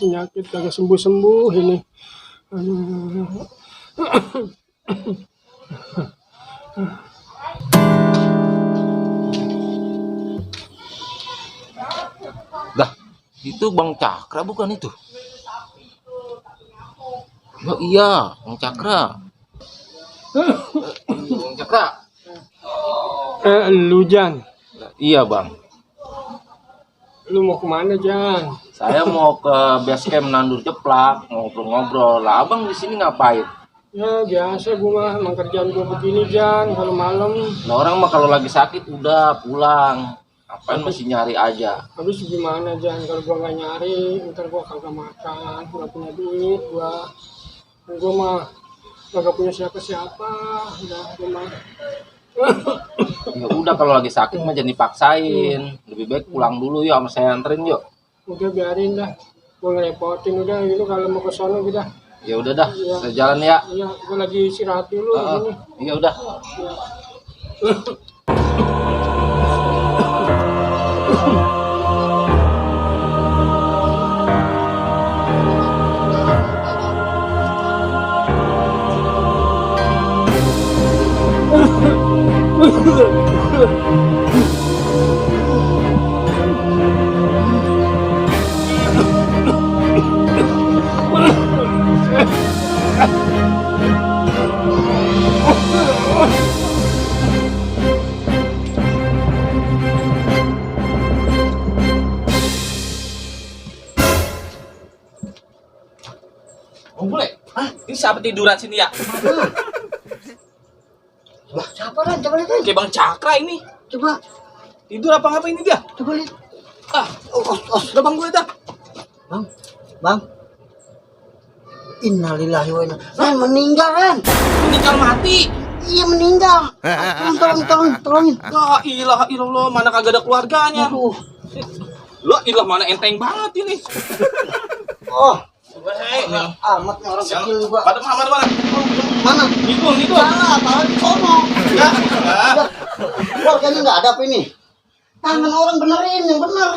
penyakit kagak sembuh-sembuh ini. Aduh. Dah, itu Bang Cakra bukan itu? Oh iya, Bang Cakra. Bang Cakra. Lu Jan, Iya Bang. lu mau kemana Jan? Saya mau ke base camp nandur jeplak, ngobrol-ngobrol. Lah Abang di sini ngapain? Ya biasa gue mah, emang kerjaan gue begini Jan, kalau malam. Nah orang mah kalau lagi sakit udah pulang. Apaan masih nyari aja? Habis gimana Jan, kalau gue nggak nyari, ntar gue kagak makan, nggak punya duit, gue mah kagak punya siapa-siapa, udah gue mah. Ya udah kalau lagi sakit mah jangan dipaksain. Lebih baik pulang dulu yuk sama saya anterin yuk. Udah biarin dah, gue ngerepotin udah, itu kalau mau ke sono kita. Ya udah dah, Iya. saya jalan ya. Iya, gue lagi istirahat dulu ini. Iya udah. Iya. Oh boleh? Hah? Ini siapa tiduran sini ya? Wah, siapa kan? Coba lihat. Kayak Bang Cakra ini. Coba, Tidur apa ngapa ini dia? coba lihat. Ah, udah Bang gue dah. Bang. Innalillahi wa inna. Kan meninggal kan? Meninggal mati. Iya meninggal. Tolongin. La ilaha illallah, mana kagak ada keluarganya. Aduh. La ilah mana enteng banget ini. Oh, Hei, amat nih orang kecil juga. pada mana? Mana? Itu. Salah, apalagi di sono. Ya. Keluarganya nggak ada apa ini? Tangan orang benerin yang bener.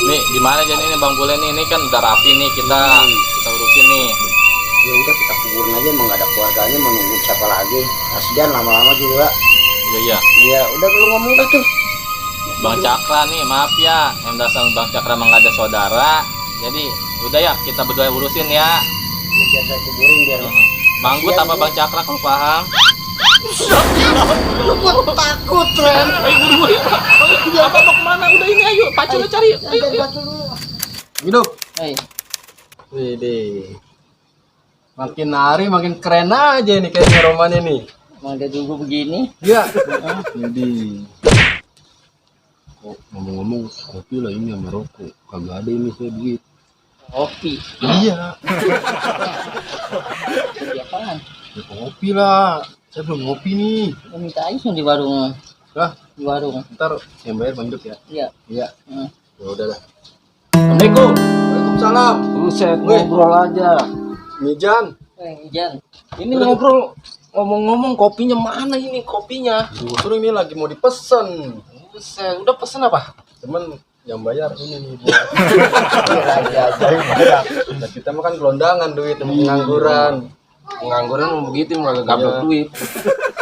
Nih, gimana jadi ini Bang Bule nih? Ini kan udah rapi nih kita urusin nih. Ya udah kita kuburin aja, emang nggak ada keluarganya, mau nunggu siapa lagi? Kasihan lama-lama juga. Iya. Ya udah lu ngomong dah tuh. Bang Cakra nih, maaf ya, yang dasar Bang Cakra emang gak ada saudara. Jadi udah ya, kita berdua urusin ya. Ini biar saya kuburin biar. Manggut apa Bang Cakra kalau paham? Lu kok takut, Ren? Buru-buru ya. Apa mau kemana? Udah ini ayo, paculnya cari. Ayo. Hidup. Hei, Widih. Makin hari makin keren aja nih kayaknya Roman ini. emang dia dulu begini. Iya. Jadi ngomong-ngomong kopi lah ini sama rokok. Kagak ada ini saya duit. Kopi. Iya. Kopi apaan? Ya, kopi lah. Saya belum ngopi nih. Kita minta aja di warung. Lah, Di warung. ntar yang bayar Bang Jok ya. Iya. Iya. Hmm. Ya udah lah. Assalamualaikum. Waalaikumsalam. Buset, ngobrol aja. Mijan. Jan. Ini ngobrol, ngomong-ngomong kopinya mana ini kopinya? Justru ini lagi mau dipesen. Buset, udah pesen apa? Cuman yang bayar ini nih buat lagi aja yang bayar. Nah, kita mah kan gelondangan duit pengangguran. Pengangguran mau begitu, mau gak Iya. duit.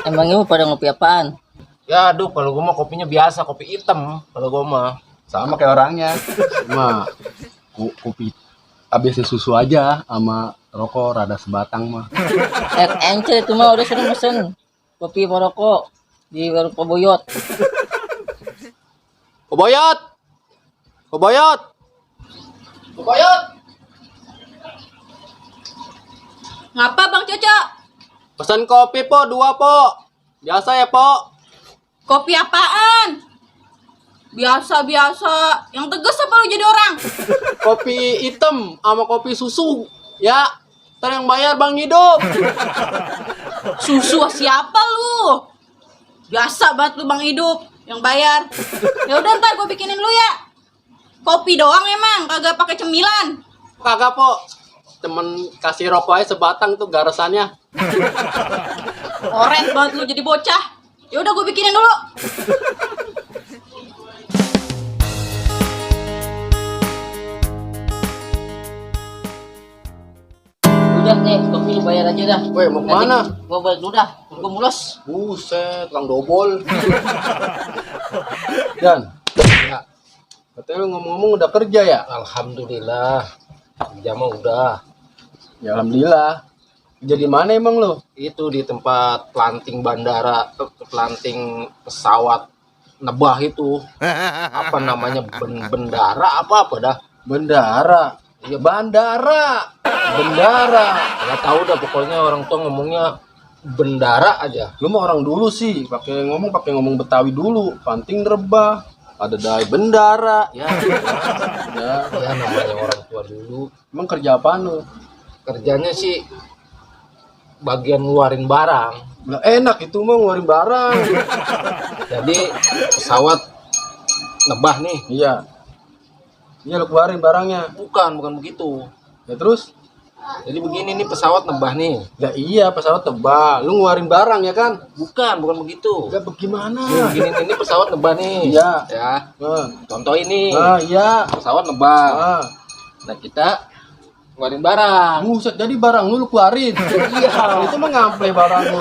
Emangnya mau pada ngopi apaan? Ya aduh, kalau gua mah kopinya biasa, kopi hitam. Kalau gua mah Sama kayak orangnya. Cuma kopi ABC susu aja sama rokok rada sebatang mah. Ence itu mah udah sering pesen. Kopi sama rokok di warung Poboyot. Koboyot. Koboyot. Koboyot. Ngapa Bang Coco? Pesan kopi po 2 po. Biasa ya po. Kopi apaan? Biasa-biasa. Yang tegas apa lu jadi orang? Kopi hitam sama kopi susu. Ya. Ntar yang bayar Bang Hidup. Susu siapa lu? Biasa banget lu Bang Hidup yang bayar. Ya udah ntar gue bikinin lu ya. Kopi doang emang, kagak pakai cemilan. Kagak po. Temen kasih rokok aja sebatang tuh garesannya. Oret banget lu jadi bocah. Ya udah gue bikinin dulu. Udah nih, kopi lu bayar aja dah. Weh, mau Nanti kemana? gua balik dulu dah. Gua mules. Buset, tukang dobol. Dan, ya. Katanya lu ngomong-ngomong udah kerja ya? Alhamdulillah, kerja mah udah. Ya alhamdulillah. Jadi mana emang lu? Itu di tempat planting bandara, planting pesawat nebah itu. Apa namanya bendara apa dah? Bendara. Ya bandara. Bendara. Nggak tahu dah, pokoknya orang tua ngomongnya bendara aja. Lu mah orang dulu sih, pakai ngomong Betawi dulu. Panting rebah. Ada dai bendara. Ya, Ya, ya namanya orang tua dulu. emang kerja apaan lu? Kerjanya sih bagian ngeluarin barang. Lah enak itu mah ngeluarin barang. Jadi pesawat nebah nih. Iya. Iya lu keluarin barangnya. Bukan begitu. Ya terus? Jadi begini nih, pesawat nebah nih. Ya iya pesawat tebal. Lu ngeluarin barang ya kan? Bukan begitu. Enggak bagaimana? Nih, begini ini pesawat nebah nih. Iya. Ya. Nah, Contoh ini. iya. Pesawat nebah. Ah. Nah, kita ngeluarin barang. Buset, jadi barang lu keluarin. Iya. Itu mah ngample barang lu.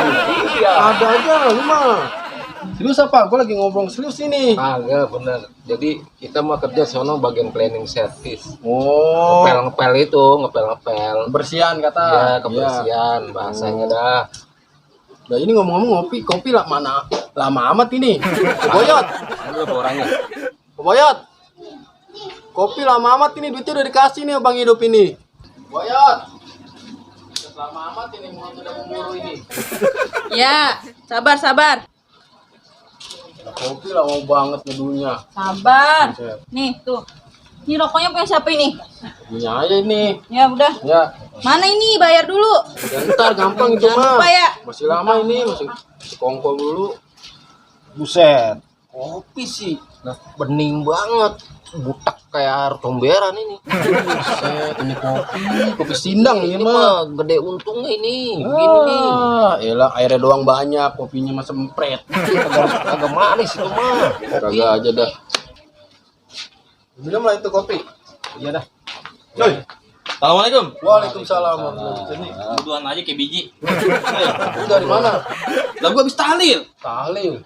Iya. Ada aja lu mah. Serius apa? Gua lagi ngobrol serius ini. Kagak bener. Jadi kita mau kerja sono bagian cleaning service. Oh. Ngepel itu, ngepel. Kebersihan kata. Ya, kebersihan bahasanya dah. Nah ini ngomong-ngomong kopi lah mana lama amat ini. Boyot, Lu apa orangnya? Boyot. Kopi lama amat ini, duitnya udah dikasih nih Bang Hidup ini. Boyot. Lama amat ini mau udah memburu ini. Ya, sabar. Nah, kopi lama banget ngedunya. Sabar. Buset. Nih, tuh. Ini rokoknya punya siapa ini? Punya aja ini. Ya udah. Ya, Mana ini? Bayar dulu. ya ntar gampang itu Jangan mah. lupa ya. Masih lama ini, masih kongkol dulu. Buset. Kopi sih. Nah, bening banget. Butak kayak air comberan ini. Buset, ini kopi sindang ini Ini mah. mah gede untungnya ini. Begini nih. Elah airnya doang banyak, kopinya mah sempret. Agak manis itu mah. Kagak aja dah. Minum lah itu kopi. Iya dah. Coy. Assalamualaikum. Waalaikumsalam. Sini. Buduan aja kayak biji. Lu dari mana? Lah gua habis tahlil. Tahlil.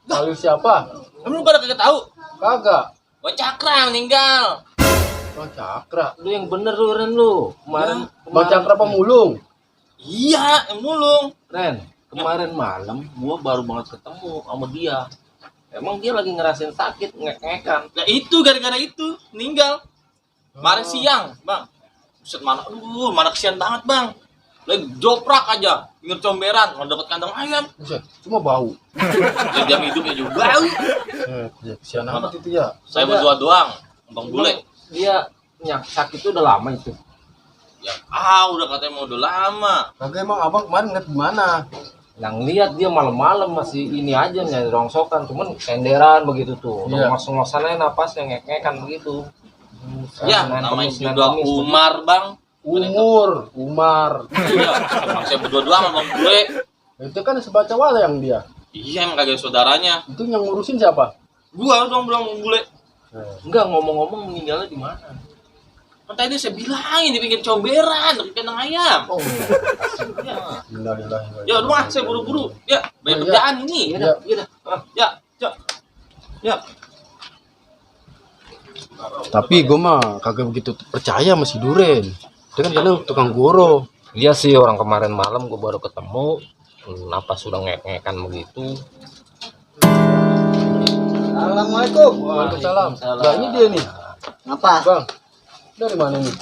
Tahlil siapa? Emang lu pada kagak tahu? Kagak. Wah, Cakra meninggal. Oh, Cakra. Lu yang bener lu Ren lu. Kemarin Bang Cakra Pemulung. Iya, yang nulung. Ren, kemarin malam gua baru banget ketemu sama dia. Emang dia lagi ngerasain sakit, ngek-ngekan. Nah itu gara-gara itu meninggal. Kemarin siang, Bang. Buset mana, mana kesian banget, Bang. Lagi joprak aja, pinggir comberan, mau deket kandang ayam. Buset, cuma bau. Ya jam hidupnya juga. Ya, kesian amat itu ya. Saya berdua doang, Bang Bule. Dia sakit itu udah lama itu. Ya, udah katanya mau udah lama. Kagak emang abang kemarin ngeliat gimana? Yang lihat dia malam-malam masih ini aja nyari rongsokan, cuman senderan begitu tuh. Iya. Ngos-ngosan aja napasnya ngek-ngekan begitu. Ya, Senin, namanya Kamis, juga Kamis. Umar, Bang. Umar. Iya, emang saya berdua doang sama Bang Bule. Itu kan sebaca wala yang dia. Iya, emang kagak saudaranya. Itu yang ngurusin siapa? Gua dong bilang Bang Bule. Enggak, ngomong-ngomong meninggalnya di mana? Kan tadi saya bilangin di pinggir comberan, di kandang ayam. Oh, Ya, innalillahi. ya rumah saya buru-buru. Ya, banyak Oh, iya. kerjaan ini. Iya dah, iya dah. Ya, ya. Ya. Tapi gue mah kagak begitu percaya sama si Duren. Dia kan kadang tukang goro. Iya sih, orang kemarin malam gua baru ketemu. Napas sudah ngek-ngekan begitu. Assalamualaikum. Waalaikumsalam. Nah ini dia nih, Apa? Bang. Dari mana nih?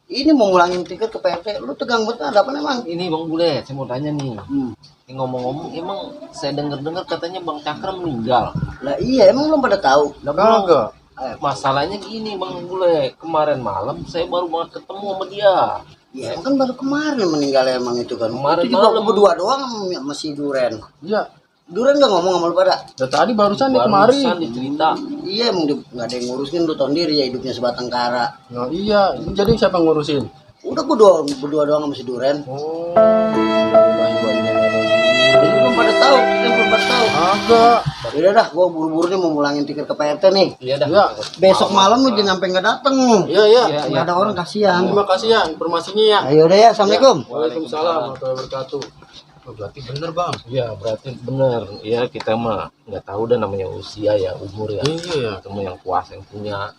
Ini mau ngulangin tiket ke PRT. Lu tegang banget ada apa emang? Ini Bang Bule, saya mau tanya nih. Hmm. Ini ngomong-ngomong, emang saya dengar-dengar katanya Bang Cakra meninggal. Lah iya, emang belum pada tahu. Lah belum. Kagak. Masalahnya gini Bang Bule, kemarin malam saya baru banget ketemu sama dia. Ya emang kan baru kemarin meninggal emang itu kan. Kemarin itu juga malam. berdua doang sama si Duren. Iya. Duren nggak ngomong sama lu pada. Dan tadi barusan nih Barusan kemari. dicerita. Iya emang dia nggak ada yang ngurusin, lu tau sendiri ya hidupnya sebatang kara. Nah iya, ini jadi siapa yang ngurusin? Udah gua berdua doang sama si Duren. Oh. Innalillahi wa inna ilaihi raji'un. pada tahu, kita belum pada tahu. Agak. Udah dah, gua buru-buru nih mau mulangin tiket ke Pak RT nih. Iya dah. Ya. Besok malam lu jangan sampai nggak dateng. Iya, iya. Nggak ada orang kasihan. Terima kasih ya informasinya ya. Ayo udah ya, assalamualaikum. Waalaikumsalam warahmatullahi wabarakatuh. Oh, berarti bener bang. Iya berarti bener. Ya kita mah nggak tahu dah namanya usia ya, umur ya. Iya ya. Ketemu yang kuasa yang punya.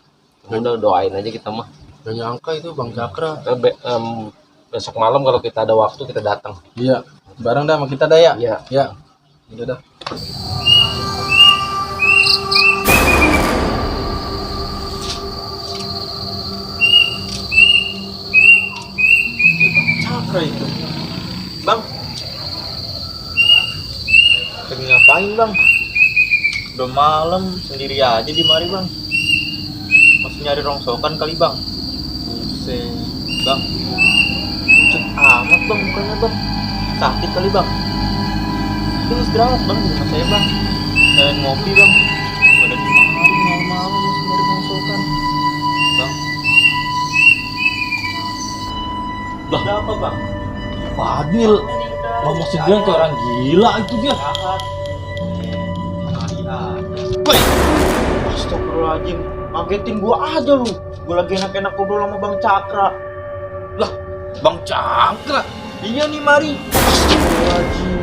Udah doain aja kita mah. Gak nyangka itu Bang Cakra. Besok malam kalau kita ada waktu kita datang. Iya. Bareng dah sama kita dah ya. Iya. Ya. Udah dah. Cakra itu. Bang. Lagi ngapain bang? Udah malam sendiri aja di mari bang. Masih nyari rongsokan kali bang. Buset bang. Pucet amat bang mukanya bang. Sakit kali bang. Ini istirahat bang di rumah saya bang. Saya ngopi bang. Pada di mari malam-malam masih nyari rongsokan. Bang. Lah ada apa bang? Fadil, mama bilang ke orang gila itu dia. Woi, astagfirullahaladzim, ngagetin gua aja lu. Gua lagi enak-enak ngobrol sama Bang Cakra. Lah, Bang Cakra? Iya nih mari. Astagfirullahaladzim.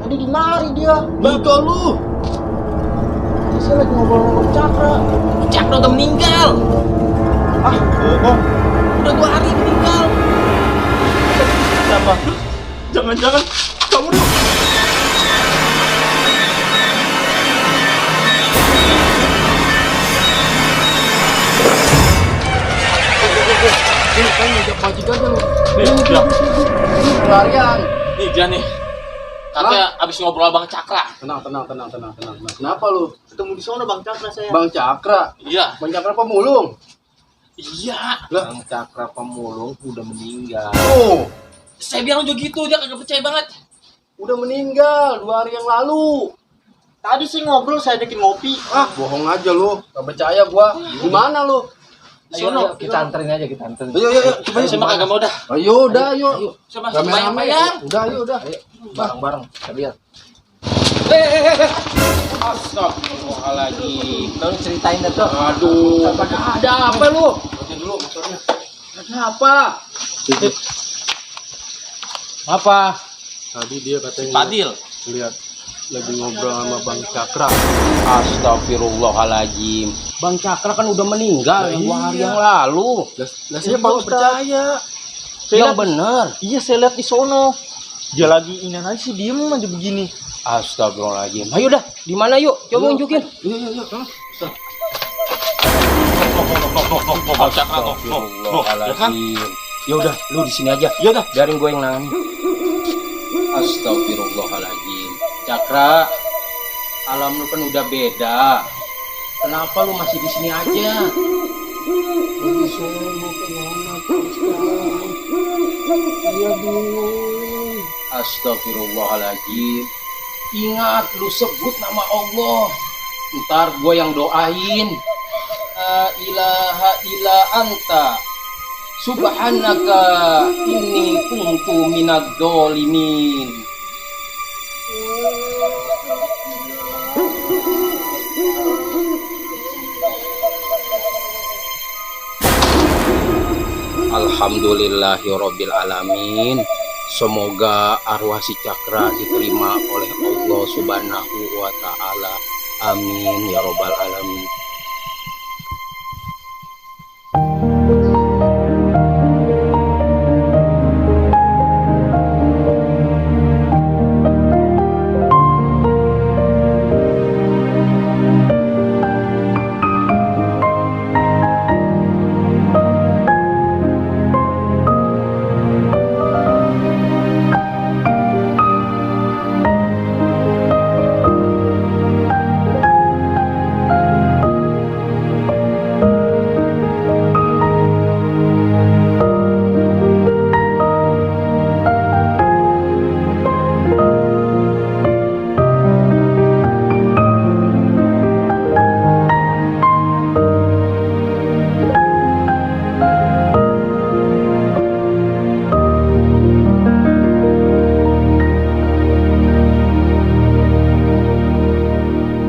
Tadi di mari dia. Bego lu. Tadi saya lagi ngobrol sama Bang Cakra. Cakra udah meninggal. Ah, bohong. Udah 2 hari meninggal. Siapa? Jangan-jangan kamu dong. Kan ngajak majikan dulu. Nih, dia. Pelarian. Nih dia nih. Katanya abis ngobrol Bang Cakra. Tenang. Kenapa lu? Ketemu di sana Bang Cakra saya. Bang Cakra. Iya. Bang Cakra pemulung. Iya. Bang Cakra pemulung udah meninggal. Oh, Saya bilang juga gitu, dia kagak percaya banget. udah meninggal 2 hari yang lalu. Tadi sih ngobrol, saya ajakin ngopi. Ah, bohong aja lu. Gak percaya gua. Di mana lu? Ayo, kita anterin aja, kita anterin. Ayo. Saya mah kagak mau dah. Ayo, udah, ayo. Saya masih Rame-rame. bayang-bayang. Udah, ayo, udah. Bareng-bareng, kita lihat. Astagfirullahaladzim. Tolong ceritain dah tuh. Aduh, ada apa lu? Oke dulu motornya. Ada apa? Apa? Tadi dia katanya Fadil. lihat lagi ngobrol sama Bang Cakra. Astagfirullahaladzim. Bang Cakra kan udah meninggal 2 hari yang lalu. Lah saya baru percaya. Yang bener. Iya, saya lihat di sono. Dia lagi inan aja sih, diem aja begini. Astagfirullahaladzim. Ayo dah, di mana yuk? Coba unjukin. Iya. Bang Cakra tuh. Ya kan? Ya udah, lu di sini aja. Ya udah. Biarin gue yang nangani. Astagfirullahaladzim. Cakra, alam lu kan udah beda. Kenapa lu masih di sini aja? Lagi saya mau kemana sekarang? Iya bingung. Astagfirullahaladzim. Ingat, lu sebut nama Allah. Ntar gue yang doain. La ilaha illa anta. Subhanaka inni kuntu minadz dzalimin. Alhamdulillahirabbil alamin. Semoga arwah si Cakra diterima oleh Allah Subhanahu wa taala. Amin ya robbal alamin.